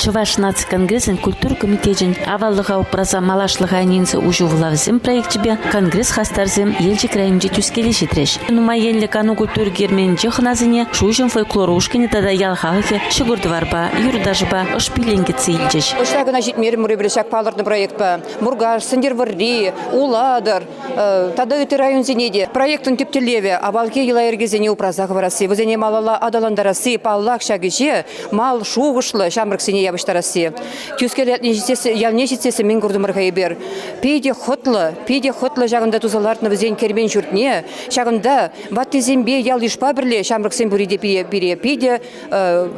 Чӑваш наци конгресӗн культура комитечӗн аваллӑха упраса малашлӑха ӗненсе уҫӑ вулавсем проекчӗпе конгресс хастарсем Елчӗк районӗнчи Тӳскеле ҫитрӗҫ. Нумай енлӗ кану культура керменӗнче хӑнасене Шуҫӑм фольклор ушкӑнӗ тата ял халӑхӗ ҫӑкӑр-тӑварпа, юрӑ-ташӑпа ӑш пиллӗн кӗтсе илчӗҫ. Ӑҫта кӑна ҫитмерӗмӗр эпир ҫак палӑртнӑ проектпа. Муркаш, Сӗнтӗрвӑрри, Улатӑр, тата ытти районсене те. Проектӑн тӗп тӗллевӗ авалхи йӑла-йӗркесене упраса хӑварасси, вӗсене малалла аталантарасси, паллах, ҫак ӗҫе мал шухӑшлӑ ҫамрӑксене явӑҫтарасси. Тӳскел ялне ҫитсессӗн мӗн куртӑмӑр-ха эпир? Питӗ хӑтлӑ, питӗ хӑтлӑ ҫакӑнта туса лартнӑ вӗсен кермен ҫуртне. Ҫакӑнта ваттисемпе ял-йышпа пӗрле ҫамрӑксем пурри те пире питӗ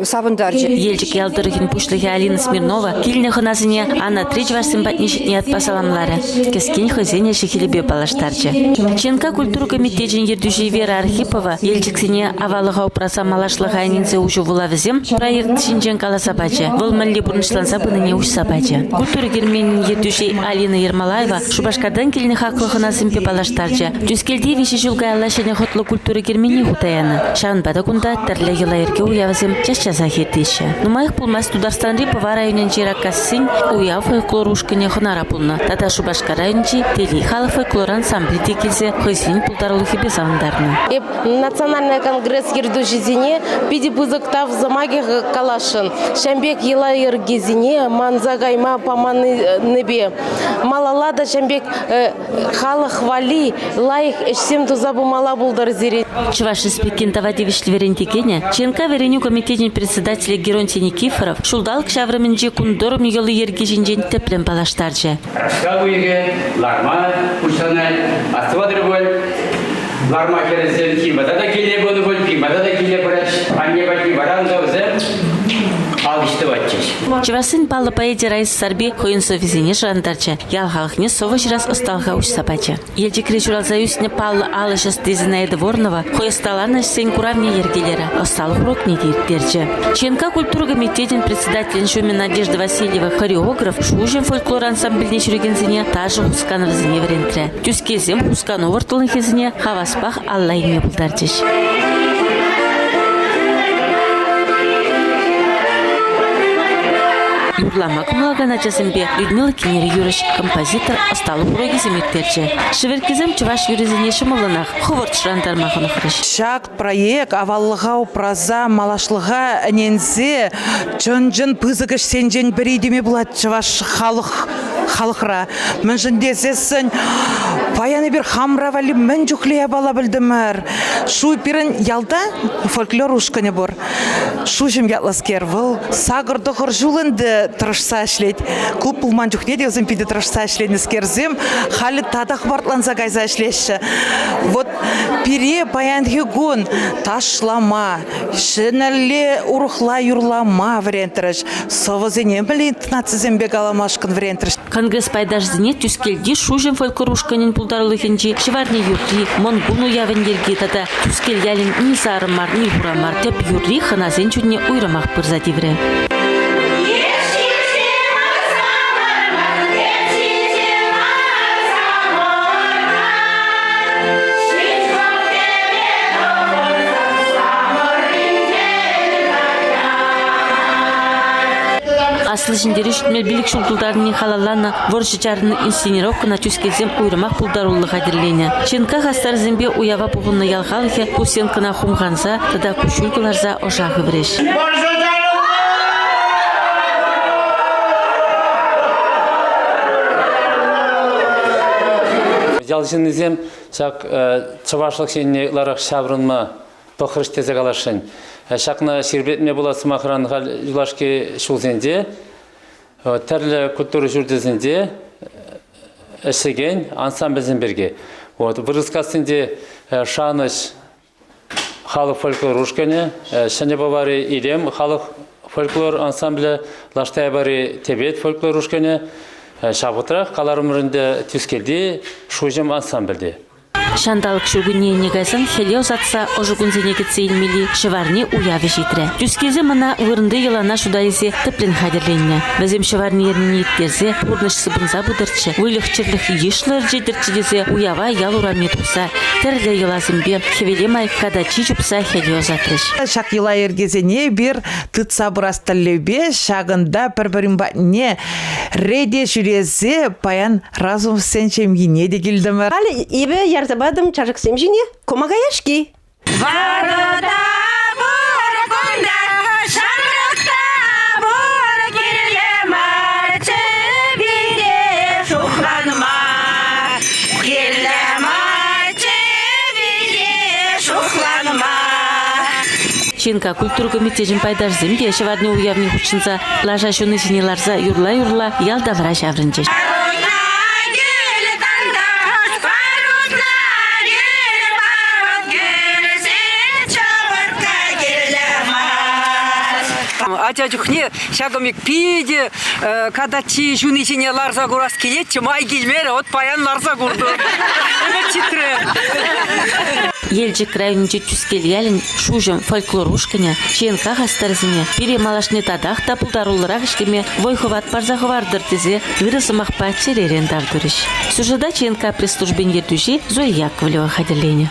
савӑнтарчӗ. Елчӗк ял тӑрӑхӗн пуҫлӑхӗ Алина Смирнова килнӗ хӑнасене анатри чӑвашсем патне ҫитнӗ ятпа саламларӗ, кӗскен хӑйсен ӗҫӗ-хӗлӗпе паллаштарчӗ. ЧНК культура комитечӗн ертӳҫи Вера Архипова Елчӗксене аваллӑха упраса малашлӑха ӗненсе уҫӑ вулавӗсем проект ҫинчен каласа пачӗ, вӑл мӗнле пурнӑҫланса пынине уҫса пачӗ. Культура керменӗн ертӳҫи Алина Ермолаева Шупашкартан килнӗ хаклӑ хӑнасемпе паллаштарчӗ. Тӳскелте виҫӗ ҫул каялла ҫӗнӗ хӑтлӑ культура керменне хута янӑ. Ҫавӑнпа та кунта тӗрлӗ йӑла-йӗрке уявӗсем час-часах иртеҫҫӗ. Нумаях пулмасть Тутарстанри Пӑва районӗнчи Раккассин уяв фольклор ушкӑнӗ хӑнара пулнӑ тата Шупашкар районӗнчи Телей халӑх фольклор ансамблӗ те килсе хӑйсен пултарулӑхӗпе савӑнтарнӑ. Эп Национальный конгресс ертӳҫисене питӗ пысӑк тав сӑмахӗ каласшӑн. Ҫавӑн пек йӑла-йӗркесене манса кайма паманнипе малалла та ҫавӑн пек халӑх валли лайӑх ӗҫсем туса пымалла пултӑр сире. Чӑваш Республикин тава тивӗҫлӗ вӗрентекенӗ, ЧНК вӗренӳ комитечӗн председателӗ Геронтий Никифоров ҫулталӑк ҫаврӑмӗнчи кун-тӑрӑм йӑли-йӗрки ҫинчен тӗплӗн паллаштарчӗ. Раштав уйӑхӗ ларма пуҫланать. Астӑватӑр пуль, ларма хӗрӗсем кимата та киле пынӑ пуль, кимата та киле пыраҫ. Анне патне вара унта вӗсем ал ӗҫ тӑватчӗҫ. Чӑвашсен паллӑ поэчӗ Раиса Сарпи хӑйӗн сӑввисене шӑрантарчӗ, ял халӑхне сӑвӑ ҫырас ӑсталӑха уҫса пачӗ. Елчӗкре ҫуралса ӳснӗ паллӑ ал ӗҫ ӑсти Зинаида Воронова хӑй ӑсталанӑ ӗҫсен куравне йӗркелерӗ, ӑсталӑх урокне те ирттерчӗ. ЧНК культура комитечӗн председателӗн ҫумӗ Надежда Васильева хореограф Шуҫӑм фольклор ансамбльне ҫӳрекенсене ташӑ хусканӑвӗсене вӗрентрӗ. Тӳскелсем хускану вӑрттӑнлӑхӗсене хаваспах алла илме пултарчӗҫ. Юрлама кӑмӑллакан ачасемпе Людмила Кинер юрӑҫ, композитор ӑсталӑх урокӗсем ирттерчӗ. Шӗвӗрккесем чӑваш юррисене ҫӑмӑллӑнах, хӑвӑрт шӑрантарма хӑнӑхрӗҫ. Ҫак проект аваллӑха упраса, малашлӑха ӗненсе чӑн-чӑн пысӑк ӗҫсенчен пӗри теме пулать чӑваш халӑх халӑхра. Мӗншӗн тесессӗн паян эпир хамра валли мӗн чухлӗ япала пӗлтӗмӗр. Шу пирӗн ялта фольклор ушкӑнӗ пур. Шуҫӑм ятлӑскер. Вӑл сакӑр-тӑхӑр ҫул ӗнтӗ тӑрӑшса ӗҫлет. Клуб пулман чухне те вӗсем питӗ тӑрӑшса ӗҫленӗскерсем халӗ тата хӑпартланса кайса ӗҫлеҫҫӗ. Вот пире паянхи кун ташлама, ҫӗнӗлле урӑхла юрлама вӗрентрӗҫ. Сӑвӑсене мӗнле интонацисемпе каламашкӑн вӗрентрӗҫ. Конгресс пайташӗсене Тӳскелти Шуҫӑм фольклор ушкӑнӗн пултарулӑхӗнчи Ҫӑварни юрри, Мӑнкун уявӗн йӗрки тата Тӳскел ялӗн ни сарӑ мар, ни хура мар тӗп юрри хӑнасен чунне уйрӑмах пырса тиврӗ. Аслӑ Ҫӗнтерӳ 75 ҫул тултарнине халалланӑ вӑрҫӑ чарӑннӑ инсценировкӑна тӳскелсем уйрӑмах пултаруллӑ хатӗрленӗ. ЧНК хастарӗсемпе уява пухӑннӑ ял халӑхӗ ку сценкӑна хумханса тата куҫҫуль кӑларса ӑша хыврӗҫ. Ял ҫыннисем ҫак чӑвашлӑх енне ытларах ҫаврӑнма пӑхрӗҫ тесе каласшӑн. Ҫакна ҫирӗплетме пулать сӑмахран халь юлашки ҫулсенче тӗрлӗ культура ҫурчӗсенче ӗҫлекен ансамбльсем пирки. Вот Вырӑскассинче Шанӑҫ халӑх фольклор ушкӑнӗ, Ҫӗнӗ Пӑвари Илем халӑх фольклор ансамблӗ, Лаш Таяпари Тепет фольклор ушкӑнӗ, ҫав вӑхӑтрах каларӑмӑр ӗнтӗ Тӳскелти Шуҫӑм ансамбль те. Ҫанталӑк ҫуркунне енне кайсан хӗле ӑсатса ӑшӑ кунсене кӗтсе илмелли ҫӑварни уявӗ ҫитрӗ. Тӳскелсем ӑна вырӑнти йӑлана шута илсе тӗплӗн хатӗрленнӗ. Вӗсем ҫӑварни эрнине ирттерсе пурнӑҫ сыпӑнса пытӑрччӗ, выльӑх-чӗрлӗх йышлӑ ӗрчетӗрччӗ тесе уява ял урамне тухса тӗрлӗ йӑласемпе хӗвеле май катаччи чупса хӗле ӑсатрӗҫ. Ҫак йӑла-йӗркесене эпир тытса пырас тӗллевпе ҫакӑнта пӗр-пӗрин патне рете ҫӳресе паян Разумовсен ҫемйине те килтӗмӗр. Халӗ эпӗ ярса патӑм чашӑксем ҫине кӑмака яшки. Ватӑ та пур кунта, ҫамрӑк та пур, кирлӗ мар чӗпите шухланма. Кирлӗ мар чӗпите шухланма. ЧНК культура комитечӗн пайташӗсем те ҫӑварни уявне хутшӑнса лаша ҫуни ҫине ларса юрла-юрла ял тавра ҫаврӑнчӗҫ. Ача чухне ҫакӑн пек питӗ катаччи ҫуни ҫине ларса курас килетчӗ, май килмерӗ, вот паян ларса куртӑм. Ӗмӗт ҫитрӗ. Елчӗк районӗнчи Тӳскел ялӗн Шуҫӑм фольклор ушкӑнӗ ЧНК хастарӗсене пире малашне татах та пултаруллӑрах ӗҫлеме вӑй-хӑват парса хӑвартӑр тесе ырӑ сӑмахпа чӗререн тав турӗҫ. Сюжета ЧНК пресс-службин ертӳҫи Зоя Яковлева хатӗрленӗ.